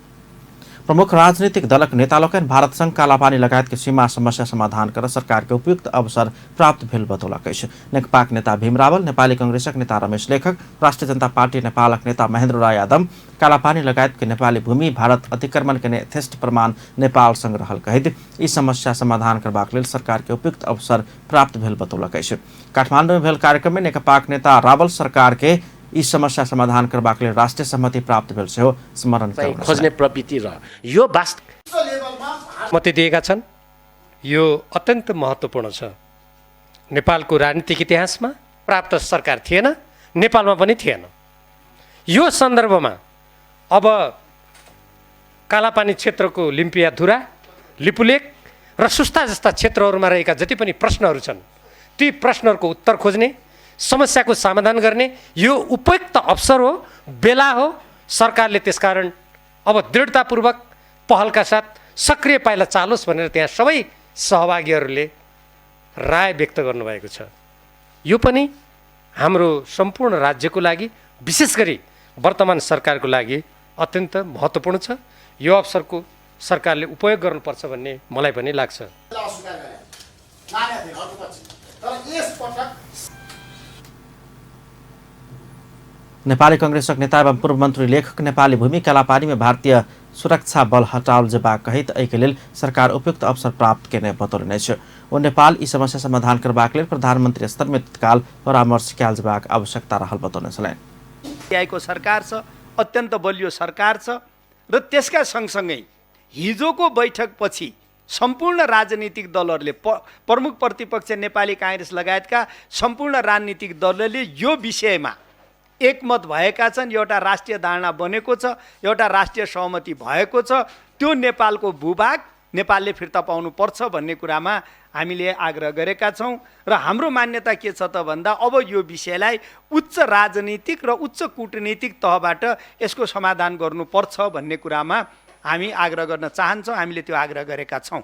प्रमुख राजनीतिक दलक नेता लोकनि भारत संग कालापानी लगायत के सीमा समस्या समाधान कर सरकार के उपयुक्त अवसर प्राप्त भेल बतौलक अछि। नेकपाक नेता भीम रावल, नेपाली कांग्रेसक नेता रमेश लेखक, राष्ट्रिय जनता पार्टी नेपालक नेता महेन्द्र राय यादव कालापानी लगायत के नेपाली भूमि भारत अतिक्रमण केने यथेष्ट प्रमाण नेपाल संग रहल कहैत ई समस्या समाधान करबाक लेल सरकार के उपयुक्त अवसर प्राप्त भेल बतौलक अछि। काठमाडौँ में भेल कार्यक्रम में नेकपाक नेता रावल सरकार के ई समस्या समाधान करबाक लेल राष्ट्रिय सहमति प्राप्त भेल सेहो स्मरण खोज्ने प्रवृत्ति र यो मत दिएका छन्। यो अत्यन्त महत्त्वपूर्ण छ। नेपालको राजनीतिक इतिहासमा प्राप्त सरकार थिएन, नेपालमा पनि थिएन। यो सन्दर्भमा अब कालापानी क्षेत्रको लिम्पियाधुरा, लिपुलेक र सुस्ता जस्ता क्षेत्रहरूमा रहेका जति पनि प्रश्नहरू छन् ती प्रश्नहरूको उत्तर खोज्ने, समस्याको समाधान गर्ने यो उपयुक्त अवसर हो, बेला हो। सरकारले त्यसकारण अब दृढतापूर्वक पहलका साथ सक्रिय पाइला चालोस् भनेर त्यहाँ सबै सहभागीहरूले राय व्यक्त गर्नुभएको छ। यो पनि हाम्रो सम्पूर्ण राज्यको लागि, विशेष गरी वर्तमान सरकारको लागि अत्यन्त महत्त्वपूर्ण छ। यो अवसरको सरकारले उपयोग गर्नुपर्छ भन्ने मलाई पनि लाग्छ। नेपाली कांग्रेसक नेता एवं पूर्व मन्त्री लेखक नेपाली भूमि कालापानी में भारतीय सुरक्षा बल हटाओल जेबाक कहैत एहिके लेल सरकार उपयुक्त अवसर प्राप्त केने बतौलनि अछि। ओ नेपाल ई समस्या समाधान करबाक लेल प्रधानमन्त्री स्तरमे तत्काल परामर्श कयल जेबाक आवश्यकता रहल बतौने छलनि। को सरकार छ, अत्यन्त बलियो सरकार छ र त्यसका सँगसँगै हिजोको बैठकपछि सम्पूर्ण राजनीतिक दलहरूले, प्रमुख प्रतिपक्ष नेपाली काङ्ग्रेस लगायतका सम्पूर्ण राजनीतिक दलहरूले यो विषयमा एकमत भएका छन्। एउटा राष्ट्रिय धारणा बनेको छ, एउटा राष्ट्रिय सहमति भएको छ। त्यो नेपालको भूभाग नेपालले फिर्ता पाउनुपर्छ भन्ने कुरामा हामीले आग्रह गरेका छौँ र हाम्रो मान्यता के छ त भन्दा अब यो विषयलाई उच्च राजनीतिक र उच्च कूटनीतिक तहबाट यसको समाधान गर्नुपर्छ भन्ने कुरामा हामी आग्रह गर्न चाहन्छौँ। हामीले त्यो आग्रह गरेका छौँ।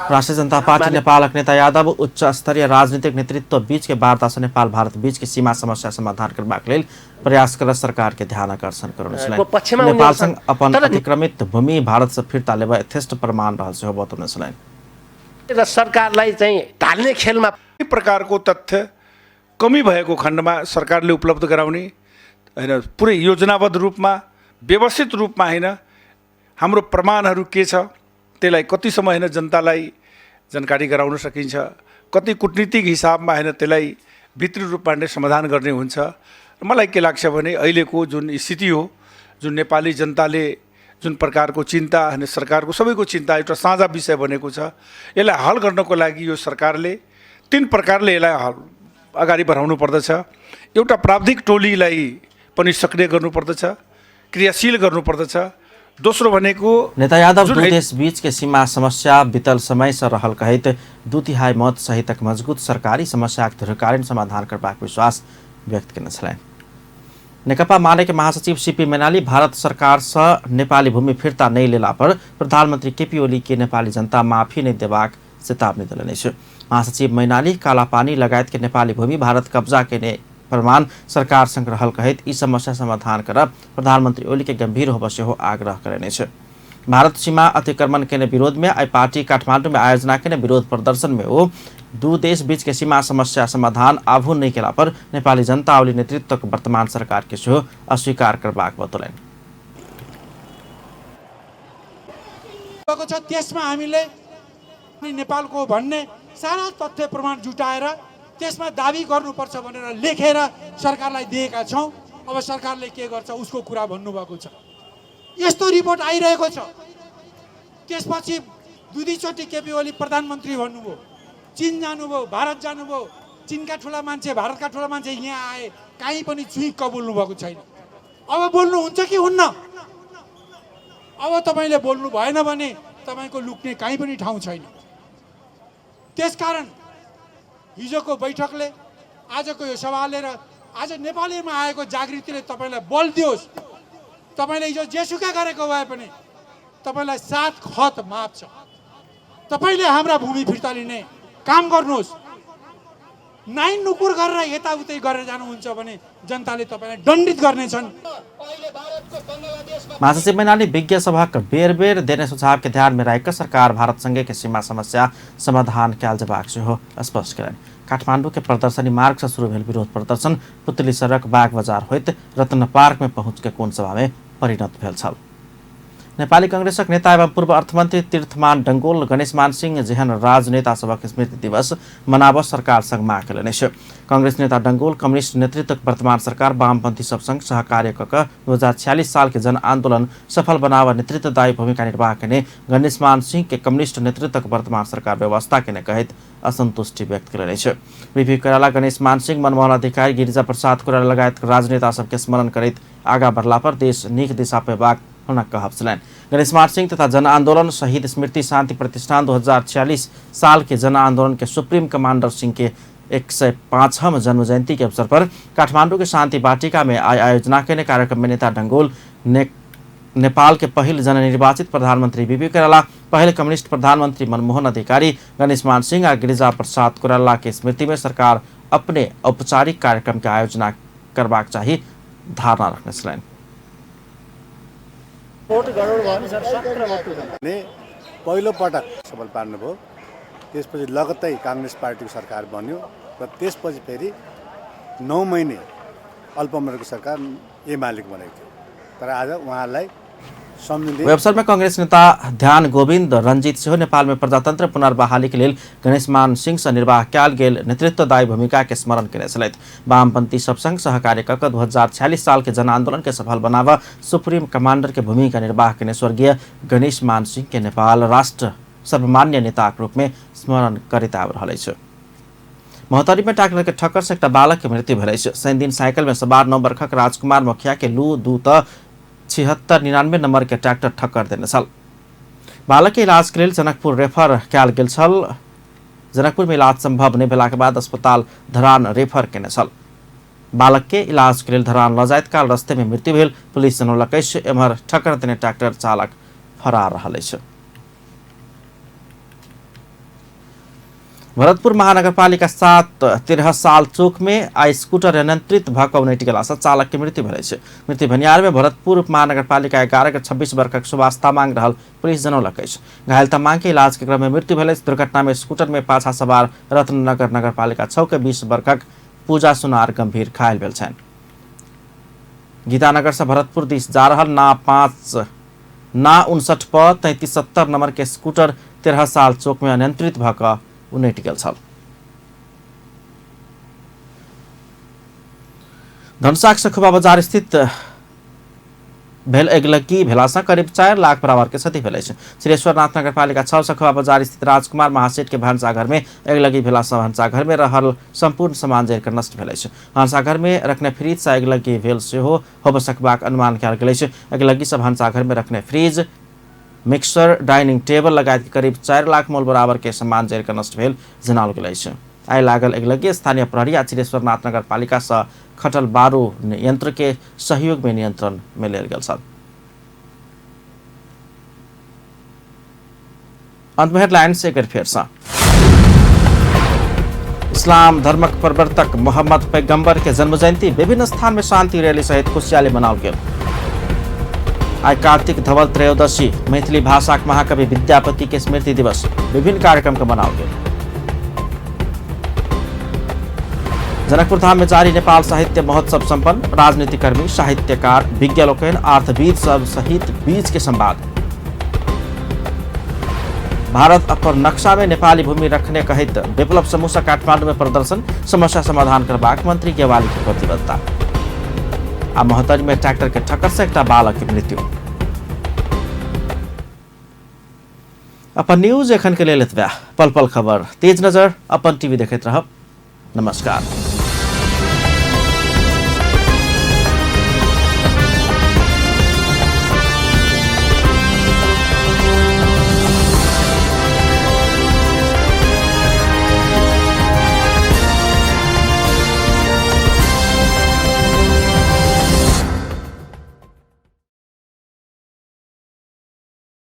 राष्ट्रिय जनता पार्टी नेपालक नेता यादव उच्च स्तरीय राजनीतिक नेतृत्व बीच के वार्ता से नेपाल भारत बीच के सीमा समस्या समाधान करबाक लेल प्रयास कर सरकार के ध्यान आकर्षण करने छलनि। नेपाल संग अपन अतिक्रमित भूमि भारत से फिर्ता लेबा यथेष्ट प्रमाण रहल सेहो बतौने छलनि। र सरकारलाई चाहिँ ढाल्ने खेलमा प्रकारको तथ्य कमी भएको खण्डमा सरकारले उपलब्ध गराउने हैन, पुरै योजनाबद्ध रूपमा, व्यवस्थित रूपमा हैन, हाम्रो प्रमाणहरू के छ त्यसलाई कतिसम्म हैन जनतालाई जानकारी गराउन सकिन्छ, कति कूटनीतिक हिसाबमा हैन त्यसलाई भित्री रूपमा नै समाधान गर्ने हुन्छ। मलाई के लाग्छ भने अहिलेको जुन स्थिति हो, जुन नेपाली जनताले जुन प्रकारको चिन्ता हैन, सरकारको सबैको चिन्ता एउटा साझा विषय बनेको छ, यसलाई हल गर्नको लागि यो सरकारले तीन प्रकारले यसलाई अगाडि बढाउनु पर्दछ। एउटा प्राविधिक टोलीलाई पनि सक्रिय गर्नुपर्दछ, क्रियाशील गर्नुपर्दछ। दोस्रो भनेको नेता यादव दू देश बीच के सीमा समस्या बीतल समय से रहल कहैत 2/3 मत सहितक मजबूत सरकारी समस्या दीर्घकालीन समाधान करबाक विश्वास व्यक्त केने छलनि। नेकपा माले के महासचिव सीपी मैनाली भारत सरकार से नेपाली भूमि फिर्ता नहीं लेला पर प्रधानमंत्री केपी ओली के नेपाली जनता माफी नहीं देबाक चेतावनी देलनि अछि। महासचिव मैनाली कालापानी लगायत के नेपाली भूमि भारत कब्जा केने प्रमाण सरकार संग रहल कहैत ई समस्या समाधान करब प्रधानमंत्री ओली के गंभीर होबय सेहो आग्रह करेने अछि। भारत सीमा अतिक्रमण केने विरोध में आई पार्टी काठमांडू में आयोजना केने विरोध प्रदर्शन में ओ दू देश बीच के सीमा समस्या समाधान आभू नहीं केला पर नेपाली जनता ओली नेतृत्व वर्तमान सरकार के सेहो अस्वीकार करबाक बतौलनि। त्यसमा हामीले नेपालको भन्ने सारा तथ्य प्रमाण जुटाएर त्यसमा दाबी गर्नुपर्छ भनेर लेखेर सरकारलाई दिएका छौँ। अब सरकारले के गर्छ उसको कुरा भन्नुभएको छ। यस्तो रिपोर्ट आइरहेको छ। त्यसपछि दुई दुईचोटि केपी ओली प्रधानमन्त्री भन्नुभयो, चीन जानुभयो, भारत जानुभयो, चीनका ठुला मान्छे भारतका ठुला मान्छे यहाँ आए, काहीँ पनि चुई कबुल्नु भएको छैन। अब बोल्नुहुन्छ कि हुन्न? अब तपाईँले बोल्नु भएन भने तपाईँको लुक्ने काहीँ पनि ठाउँ छैन। त्यसकारण हिजोको बैठकले, आजको यो सभाले र आज नेपालीमा आएको जागृतिले तपाईँलाई बल दियोस्। तपाईँले हिजो जेसुकै गरेको भए पनि तपाईँलाई 7 खत माफ छ। तपाईँले हाम्रा भूमि फिर्ता लिने काम गर्नुहोस्। नाइन नुकुर गरेर यताउति गरेर जानुहुन्छ भने जनताले तपाईँलाई दण्डित गर्नेछन्। महासचिव मैनाली विज्ञ सभाक बेर बेर देने सुझाव के ध्यान में राखिक सरकार भारत संगे के सीमा समस्या समाधान कयल जेबाक सेहो स्पष्ट केलनि। काठमांडू के प्रदर्शनी मार्ग से शुरू भेल विरोध प्रदर्शन पुतली सड़क बाग बजार होइत रत्न पार्क में पहुँच के कोण सभा में परिणत भेल छल। नेपाली कांग्रेसक नेता एवं पूर्व अर्थमन्त्री तीर्थमान डंगोल गणेशमान सिंह जेहन राजनेता सभक स्मृति दिवस मनाब सरकार संग माग केलनि अछि। कांग्रेस नेता डंगोल कम्युनिस्ट नेतृत्वक वर्तमान सरकार वामपंथी सब संग सहकार्य क क 2046 साल के जन आंदोलन सफल बनाव नेतृत्वदायी भूमिका निर्वाह केने गणेशमान सिंह के कम्युनिस्ट नेतृत्वक वर्तमान सरकार व्यवस्था केने कहैत असंतुष्टि व्यक्त केलनि अछि। बीपी कोइराला, गणेशमान सिंह, मनमोहन अधिकारी, गिरिजा प्रसाद कोइराला लगायत राजनेता सबके स्मरण करैत आगा बढ़ला पर देश नीक दिशा पेबाक हुनक कहब छलनि। गणेशमान सिंह तथा जन आंदोलन शहीद स्मृति शांति प्रतिष्ठान 2046 साल के जन आंदोलन के सुप्रीम कमांडर सिंह के 105वां जन्म जयंती के अवसर पर काठमांडू के शांति वाटिका में आय आयोजना केने कार्यक्रम में नेता डंगोल नेपाल के पहिल जननिर्वाचित प्रधानमंत्री बीपी कोइराला, पहले कम्युनिस्ट प्रधानमंत्री मनमोहन अधिकारी, गणेशमान सिंह आ गिरिजा प्रसाद कोइराला के स्मृति में सरकार अपने औपचारिक कार्यक्रम के आयोजना करबाक चाही धारणा रखने छलनि। पहिलो पटक सफल पार्नुभयो, त्यसपछि लगत्तै काङ्ग्रेस पार्टीको सरकार बन्यो र त्यसपछि फेरि 9 महिने अल्पमतको सरकार एमालेको बनेको थियो। तर आज उहाँलाई सम्झिने अवसर में कांग्रेस नेता ध्यान गोविन्द रंजीत सेहो नेपाल में प्रजातंत्र पुनर्बहाली के लेल गणेशमान सिंह से निर्वाह कयल गेल नेतृत्वदायी भूमिका के स्मरण केने छलथि। वामपंथी सब संग सहकार्य क क 2046 साल के जन आंदोलन के सफल बनाव सुप्रीम कमांडर के भूमिका निर्वाह केने स्वर्गीय गणेशमान सिंह के नेपाल राष्ट्र सर्वमान्य नेताक रूप में स्मरण करैत आबि रहल अछि। महोत्तरी में ट्रैक्टर के ठक्कर से एकटा बालक के मृत्यु भेल अछि। शनिदिन साइकिल में सवार 9 वर्षक राजकुमार मुखिया के लू 2 त 7699 नंबर के ट्रैक्टर ठक्कर देने छल। बालक के इलाज के लेल जनकपुर रेफर कयल गेल छल। जनकपुर में इलाज संभव नहि भेलाक बाद अस्पताल धरान रेफर केने छल। बालक के इलाज के लेल धरान लऽ जाइत काल रस्ते में मृत्यु भेल पुलिस जनौलक अछि। एम्हर ठक्कर देने ट्रैक्टर चालक फरार रहल अछि। भरतपुर महानगरपालिका 7 13 चौक में आई स्कूटर अनियंत्रित भऽ कऽ उनटि गेलासँ चालक के मृत्यु भेल अछि। मृत्यु भेनिहार में भरतपुर महानगरपालिका 11 के 26 वर्षक सुभाष तामाङ रहल पुलिस जनौलक अछि। घायल तामाङ के इलाज के क्रम में मृत्यु भेल अछि। दुर्घटना में स्कूटर में पाछा सवार रत्ननगर नगरपालिका 6 के 20 वर्षक पूजा सुनार गंभीर घायल भेल छनि। गीतानगर से भरतपुर दिस जा रहल ना 5 ना 59 प 3370 नंबर के स्कूटर 13 चौक में अनियंत्रित भऽ कऽ उनटि गेल छल। धनुषाक सखुवा बाजार स्थित भेल अगिलग्गी भेलासँ करीब 4 लाख बराबर के क्षति भेल अछि। श्रेश्वरनाथ नगरपालिका 6 सखुवा बाजार स्थित राजकुमार महासेठ के भान्साघर में अगिलग्गी भेलासँ भान्साघर में रहल संपूर्ण सामान जरि कऽ नष्ट भेल अछि। भान्साघर में रखने फ्रिज सँ अगिलग्गी भेल सेहो होबय सकबाक अनुमान कयल गेल अछि। अगिलग्गी सँ भान्साघर में रखने फ्रिज, मिक्सर, डाइनिंग टेबल लगायत करीब 4 लाख मोल बराबर के सामान जरि कऽ नष्ट भेल जनाओल गेल अछि। आइ लागल अगिलग्गी स्थानीय प्रहरी आ चिरेश्वरनाथ नगरपालिका सँ खटल बारू यंत्र के सहयोग में नियंत्रण में लेल गेल छल। अंत में हेडलाइंस एक बेर फेर सँ। इस्लाम धर्मक प्रवर्तक मोहम्मद पैगंबर के जन्म जयंती विभिन्न स्थान में शांति रैली सहित खुशहाली मनाओल गेल। आइ कार्तिक धवल त्रयोदशी मैथिली भाषाक महाकवि विद्यापति के स्मृति दिवस विभिन्न कार्यक्रम के मनाओल गेल। जनकपुर धाम में जारी नेपाल साहित्य महोत्सव संपन्न। राजनीतिकर्मी, साहित्यकार, विज्ञ लोकनि, अर्थविद सब सहित बीच के संवाद। भारत अपन नक्शा में नेपाली भूमि रखने कहित विप्लव समूह से काठमांडू में प्रदर्शन, समस्या समाधान करबाक मंत्री गेवाली के प्रतिबद्धता। आ महोत्तरी में ट्रैक्टर के ठक्कर से एकटा बालक के मृत्यु। अपन न्यूज एखन के लेल एतबे। पल पल खबर तेज नजर अपन टीवी देखैत रहब। नमस्कार।